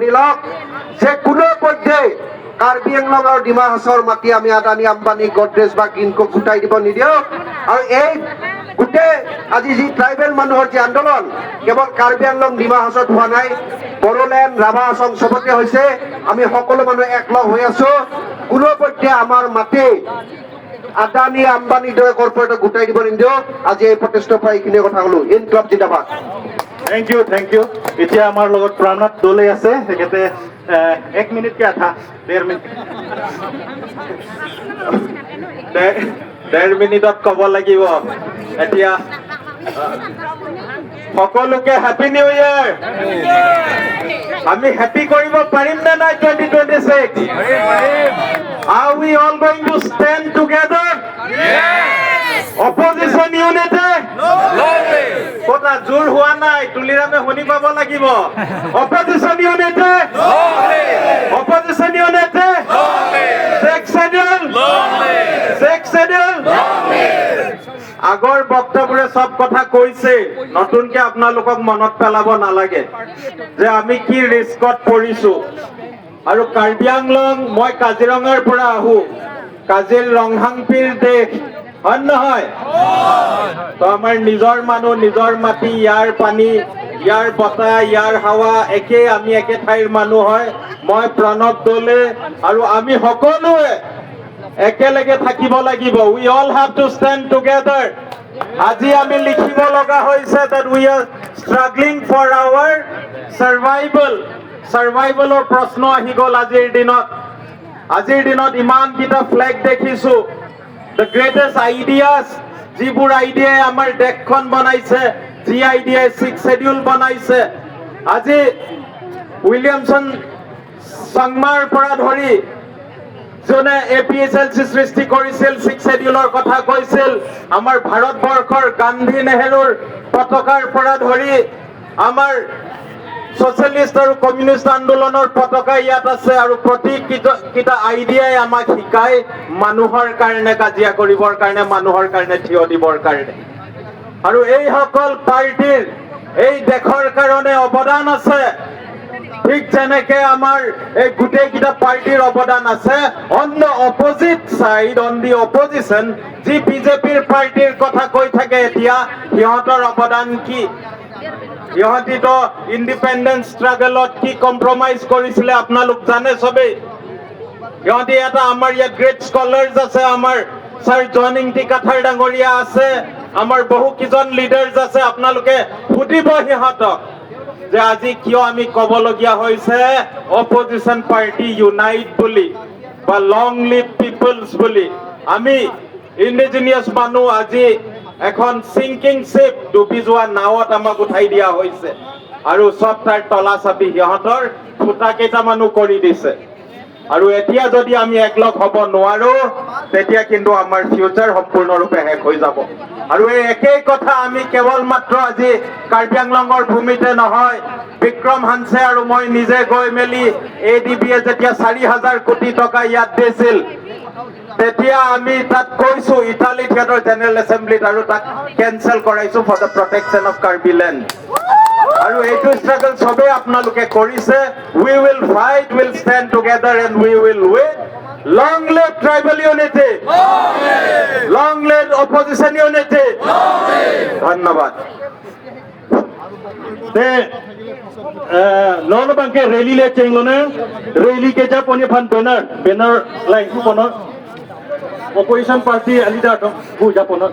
শুনি লওক যে কোনো পধ্যে কাৰ্বি আংলং আৰু ডিমা হাছাওৰ মাটি আমি আদানী, আম্বানী, গডৰেজ বা গ্ৰীণকোক গোটাই দিব নিদিওঁ। আৰু এই গোটেই আজি যি ট্ৰাইবেল মানুহৰ যি আন্দোলন, কেৱল কাৰ্বি আংলং, ডিমা হাছাওত হোৱা নাই, বড়োলেণ্ড, ৰাভা হাছং চবতে হৈছে। আমি সকলো মানুহ একলগ হৈ আছো। কোনো পধ্যে আমাৰ মাটি আদানী, আম্বানীৰ দৰে কৰ্পৰেটক গোটাই দিব নিদিওঁ। আজি এই প্ৰটেষ্টৰ পৰা এইখিনিয়ে কথা ক'লো। ইনকলাব জিন্দাবাদ। Thank U, thank U. এতিয়া আমাৰ লগত প্ৰাণনাথ দলে আছে। তেখেতে এক মিনিটকে আধা 1.5 মিনিট। 1.5 মিনিটত ক'ব লাগিব। এতিয়া সকলোকে হেপী নিউ ইয়েৰ। আমি হেপী কৰিব পাৰিম নে নাই 2026? Are we all going to stand together? Opposition unity? ক'তা জোৰ হোৱা নাই, তুলিৰামে শুনি পাব লাগিব। Opposition unity? Opposition unity? Sixth Schedule? Sixth Schedule? আগৰ বক্তাবোৰে চব কথা কৈছে। নতুনকে আপোনালোকক মনত পেলাব নালাগে যে আমি কি ৰিস্কত পৰিছো। আৰু কাৰ্বি আংলং, মই কাজিৰঙাৰ পৰা আহো, কাজিৰ ৰংহাংপিৰ দেশ হয় নহয়? তো আমাৰ নিজৰ মানুহ, নিজৰ মাটি, ইয়াৰ পানী, ইয়াৰ বতাহ, ইয়াৰ হাৱা একেই। আমি একে ঠাইৰ মানুহ হয়। মই প্ৰণৱ দলে আৰু আমি সকলোৱে একেলগে থাকিব লাগিব। We all have to stand together. আজি আমি লিখিব লগা হৈছে that we are struggling for our survival. চাৰ্ভাইভেলৰ প্ৰশ্ন আহি গ'ল আজিৰ দিনত। আজিৰ দিনত ইমানকেইটা ফ্লেগ দেখিছো। The greatest ideas, যিবোৰ আইডিয়াই আমাৰ দেশখন বনাইছে, যি আইডিয়াই ছিক্স শ্বেডিউল বনাইছে, আজি উইলিয়ামছন চাংমাৰ পৰা ধৰি যোনে এপিএইচএলচি সৃষ্টি কৰিছিল, ছিক্স শ্বেডিউলৰ কথা কৈছিল, আমাৰ ভাৰতবৰ্ষৰ গান্ধী, নেহেৰুৰ পতাকাৰ পৰা ধৰি আমাৰ ছচিয়েলিষ্ট আৰু কমিউনিষ্ট আন্দোলনৰ পতাকা ইয়াত আছে। আৰু প্ৰতিকেইটা আইডিয়াই আমাক শিকায় মানুহৰ কাৰণে কাজিয়া কৰিবৰ কাৰণে, মানুহৰ কাৰণে থিয় দিবৰ কাৰণে। আৰু এইসকল পাৰ্টীৰ এই দেশৰ কাৰণে অৱদান আছে। ঠিক যেনেকে আমাৰ এই গোটেইকেইটা পাৰ্টীৰ অৱদান আছে, on the opposite side, on the opposition, যি বিজেপিৰ পাৰ্টীৰ কথা কৈ থাকে এতিয়া, সিহঁতৰ অৱদান কি? সিহঁতিতো ইণ্ডিপেণ্ডেন্স ষ্ট্ৰাগলত কি কম্প্ৰমাইজ কৰিছিলে, আপোনালোক জানে চবেই। সিহঁতি এটা আমাৰ ইয়াত গ্ৰেট স্কলাৰ্ছ আছে, আমাৰ ছাৰ জন ইংতি কাথাৰ ডাঙৰীয়া আছে, আমাৰ বহু কেইজন লিডাৰ্ছ আছে। আপোনালোকে সুধিব সিহঁতক যে আজি কিয় আমি ক'বলগীয়া হৈছে অপজিশ্যন পাৰ্টি ইউনাইট বুলি বা লং লিভ পিপলছ বুলি। আমি ইণ্ডিজিনিয়াছ মানুহ আজি এখন চিংকিং শ্বিপ, ডুবি যোৱা নাৱত আমাক উঠাই দিয়া হৈছে আৰু চব তাৰ তলা চাবি সিহঁতৰ ফুটা কেইটামানো কৰি দিছে। আৰু এতিয়া যদি আমি একলগ হ'ব নোৱাৰো, তেতিয়া কিন্তু আমাৰ ফিউচাৰ সম্পূৰ্ণৰূপে শেষ হৈ যাব। আৰু এই একেই কথা আমি কেৱল মাত্ৰ আজি কাৰ্বি আংলঙৰ ভূমিতে নহয়, বিক্ৰম হানছে আৰু মই নিজে গৈ মেলি এডিবিয়ে যেতিয়া 4,000 কোটি টকা ইয়াত দিছিল, তেতিয়া আমি তাত কৈছো ইটালী থিয়েটাৰ জেনেৰেল এছেম্বলিত আৰু তাক কেনচেল কৰাইছো for the protection of Karbi land. আৰু এইটো ষ্ট্ৰাগল চবেই আপোনালোকে কৰিছে। We will fight, will stand together and we will win. Long live tribal unity! Long live opposition unity! ধন্যবাদ। Te nono bangke rally le cheng lo ne rally ke ja poni phan banner banner lai hu pono opposition party leader to hu ja pono.